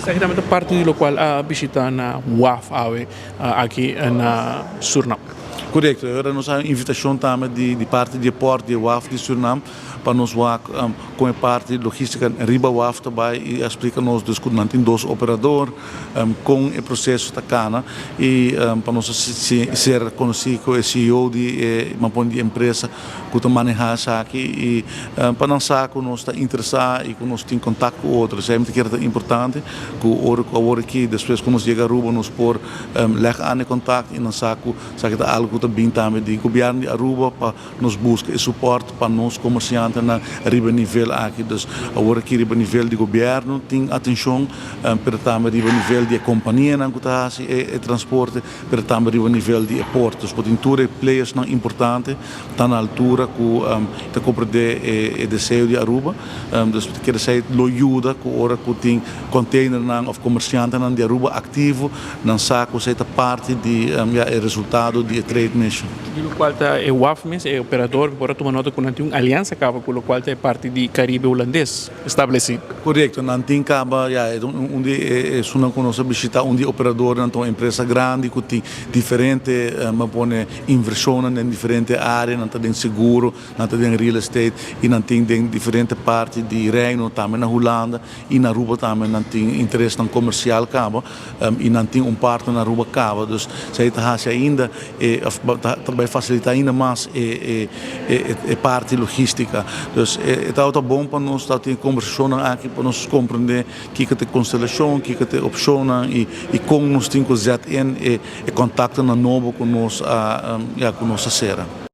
Esaki tambe ta parti di locual a bishita na waf awe aki na Surinam. Korekto, e ora nos a invitashon tambe di parti di e port di e waf di Surinam pa nos wak kon e parti logistica riba waf ta bai i a splika nos dus ku nan tin dos operador, kon e proseso ta kana i pa nos a ser konosí ku e CEO di e mapon di e empresa ku ta manehá esaki i pa nan sa ku nos ta interesá i ku nos tin kontak ku otro. Esei mi ta kere ta importante ku ora ku awor aki despues ku nos yega Aruba nos por lèg aan e kontak i nan sa ku esaki ta algu ku ta bin tambe di gobièrnu di Aruba pa nos buska e supòrt pa nos komersiantenan riba e nivel aki. Dus awor aki riba nivel di gobièrnu tin atenshon pero tambe riba nivel di e kompanianan ku ta hasi e transporte. Pero tambe riba nivel di e port. Dus bo tin tur e playersnan importante ta na altura ku ta komprendé e deseo di Aruba. Dus mi ta kere esei lo yuda ku ora ku tin containernan òf komersiantenan di Aruba aktivo, nan sa ku esei ta parti di ya e resultado di e trade mission. Di lokual ta e waf mes, e operador por a tuma nota ku nan tin un aliansa kaba ku lokual ta e parti di Karibe Hulandes establesí. Korekto, nan tin kaba ya e un di e esunnan ku nos a bishita, un di e operadornan ta un empresa grandi ku tin diferente bo pone invershonnan den diferente área, nan ta den seguro, nan ta den real estate i nan tin den diferente parti di Reino, tambe na Hulanda i na Aruba tambe nan tin interesnan komersial kaba i nan tin un partner na Aruba kaba, dus esei ta hasi ainda e ta bai fasilitá ainda mas e e parti logística. Dus e tabata bon pa nos ta tin e kombersashonnan aki pa nos komprendé kiko ta e konstelashon, kiko ta e opshonnan i kon nos tin ku zet in e kontaktonan nobo ku nos a ya ku nos a sera.